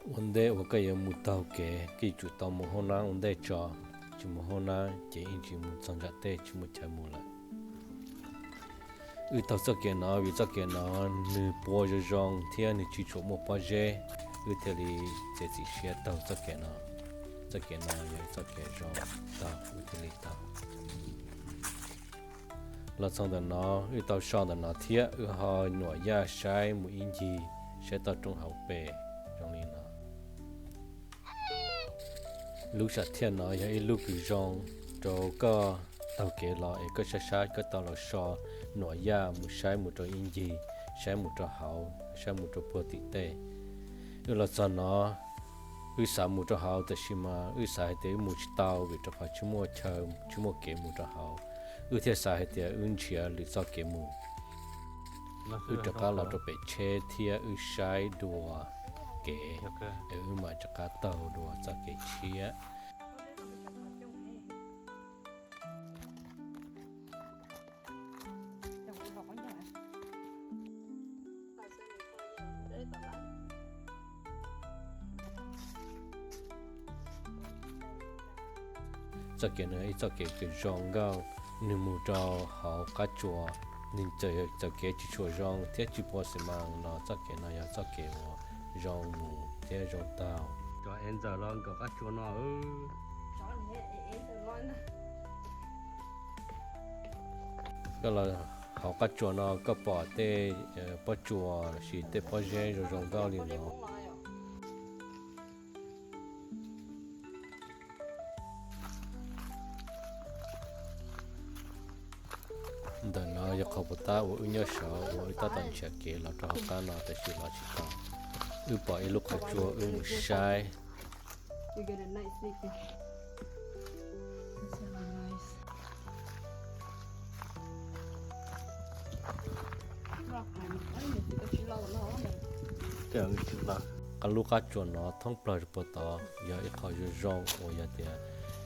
Ua ntej uas koj yuav mus taug kev, koj yuav tsum tau mus hauv nab ua ntej tso, tsis mus hauv nab ces yeej tsis mus txog nram tej, tsis muaj chaw mus lawm. Wb taug txoj kev no vim txoj kev no nws pua zoo zoo thiab nws tsis tshua muaj pob zeb, wb thiaj li txiav txim siab taug txoj kev no. Txoj kev no yog ib txoj kev zoo tag, wb thiaj li taug. Los txog ntawm no, wb tau so ntawm no thiab wb ho nyuam yaj saib mus ib ncig, saib toj roob hauv pes zoo li no. Lub sam thiaj no yog ib lub kws zoo rau koj taug kev los es koj saib saib koj tau los so nyuam yaj mus saib mus rau ib ncig, saib mus rau hauv, saib mus rau puag tim tej. Wb los txog no, wb xav mus rau hauv tab sis mas wb xav hais tias wb mus tsis tau vim rau qhov tsis muaj chaw, tsis muaj kev mus rau hauv. Wb thiaj xav hais tias wb nrhiav lwm txoj kev mus. Wb rov qab los rau pem tsheb thiab wb saib dua kev es wb mam rov qab taug dua txoj kev tshiab. Txoj kev no ib txoj kev kws zoo nkauj, nws mus rau hauv qab tsuas, nws txawm kev tsis tshua zoo thiab tsis pua xi mas los txoj kev no yog txoj kev uas zoo mus thiab zoo taug. Cov ev ntxawm los nkaum qab tsuas no. Koj los hauv qab tsuas no koj pom tej pob tsuas los sis tej pob zeb zoo zoo nkauj li no. Ntawm no yog qhov puas tab uas wb nyob saud uas wb tab tom nrhiav kev los rau hauv qab no tab sis los tsis tau. Wb pom ib lub qhov tsua wb mus saib. Qab lub qab tsuas no thoob plaws puag tod yog ib qho zoo zoo uas yog tias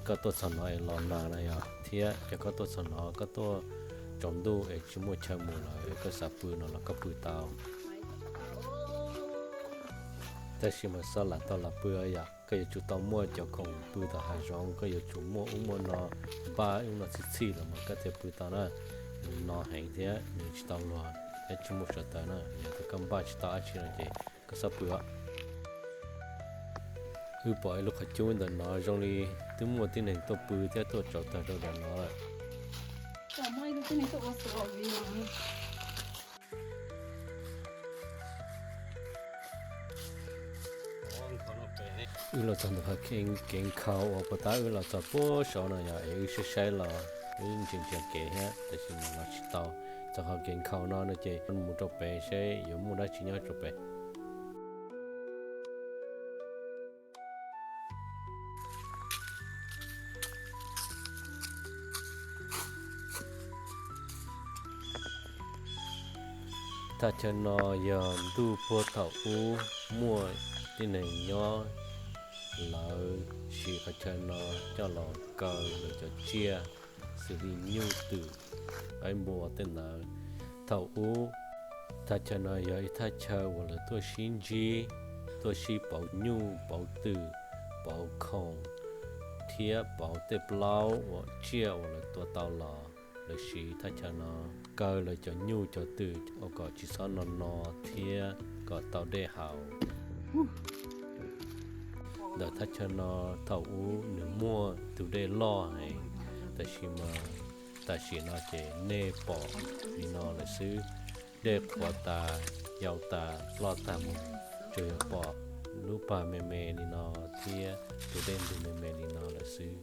koj tuaj txog no es los nag na yog, thiab yog koj tuaj txog no koj tuaj tsaus ntuj es tsis muaj chaw mus lawm es koj xav pw no los koj pw tau. Tab sis mas xob lam tau lam pw yom, koj yuav tsum tau muaj cov khoom pw tom hav zoov, koj yuav tsum muaj ub muaj no, npaj ub no txhij txhij los mas koj thiaj pw tau na. Nws no heev thiab nws tsis tau luag thiab tsis muaj sawv taws na, yog tias koj npaj tsis tau dab tsi no ces koj xob pw os. Wb pom ib lub qhov cub ntawm no zoo li twb muaj tib neeg tuaj pw thiab tuaj tsauv tawg rau ntawm no lawm. Wb los txog ntawm qhov kev nkhaus uas puag ta wb los txog puag saud no yog es wb saib saib los wb ntsia ntsia kev thiab tab sis mas los tsis tau. Txog qhov kev nkhaus no no ces mus rau pem seb yuav muaj dab tsi nyob rau pem. Thaj chaw no yog ntuj puag thaum ub muaj tib neeg nyob, lawv siv qhov chaw no coj los kaw lawv cov tsiaj xws li nyuj twm, qaib npua tej ntawd. Thaum ub, thaj chaw no yog ib thaj chaw uas lawv tuaj sib ntsib, tuaj sib pauv nyuj pauv twm, pauv khoom thiab pauv tej plaub uas tsiaj uas lawv tua tau los. Lawv siv thaj chaw no kaw lawv cov nyuj cov twm ua kom tsis txhob no no thiab kom tau dej haus. Ntawm thaj chaw no thaum ub nws muaj tus dej loj heev, tab sis mas tam sim no ces nej pom li no lawm xwb. Dej qhuav tas, yau tas, ploj tag mus, tsuas yog pom lub pag me me li no thiab tus dej ntug me me li no lawm xwb.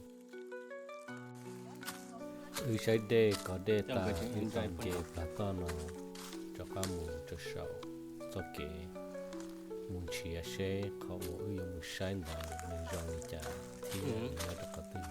Wb saib dej kov dej tas, wb tau nce plag toj no rov qab mus rau saum txoj kev mus nrhiav seb qhov uas wb yuav mus saib ntawd nws zoo li cas thiab nws nyob rau qhov twg.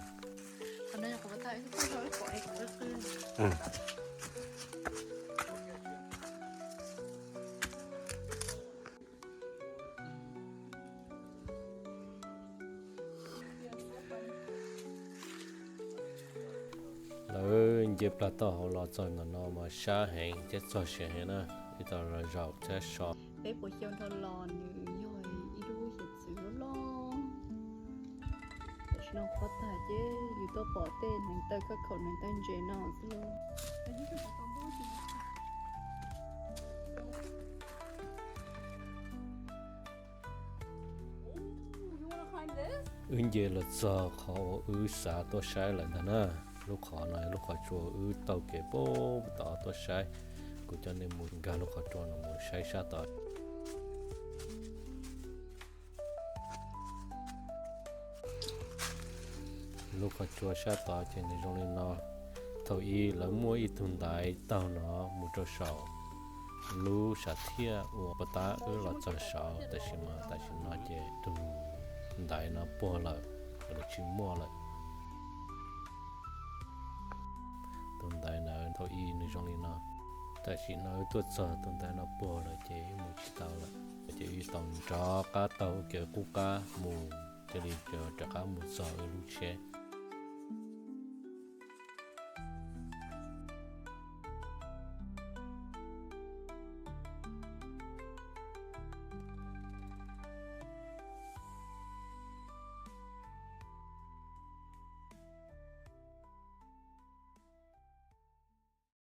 Lawv nce plag toj hauv los txog ntawm no mas sab heev thiab txog siav heev na, ib tau los zaum thiab so. Peb puas xyaw nrho los nws yog ib lub hiav txwv. Qhov tag ces yus tuaj pom tej neev taw khab khaum neev taw ntses no xwb. Wb nce los txog qhov uas wb xav tuaj saib lawm ntag na. Lub qhov no lub qhov tsua wb taug kev puag tom tuaj saib. Kuv coj nej mus nkag lub qhov tsua no mus saib sab tod. Lub qhov tsua sab tod ces nws zoo li no. Thaum ub lawv muaj ib tug ntaiv taug no mus rau saum lub sam thiaj uas puag ta wb los txog saud, tab sis mas tam sim no ces tus ntaiv no puag lawm, lawv tsis muaj lawm. Tus ntaiv na thaum ub nws zoo li no. Tam sim no wb tuaj txog tus ntaiv no puag lawm ces wb mus tsis tau lawm, ces wb tau rov qab taug kev qub qab mus, cia li rov qab mus txog wb lub tsheb.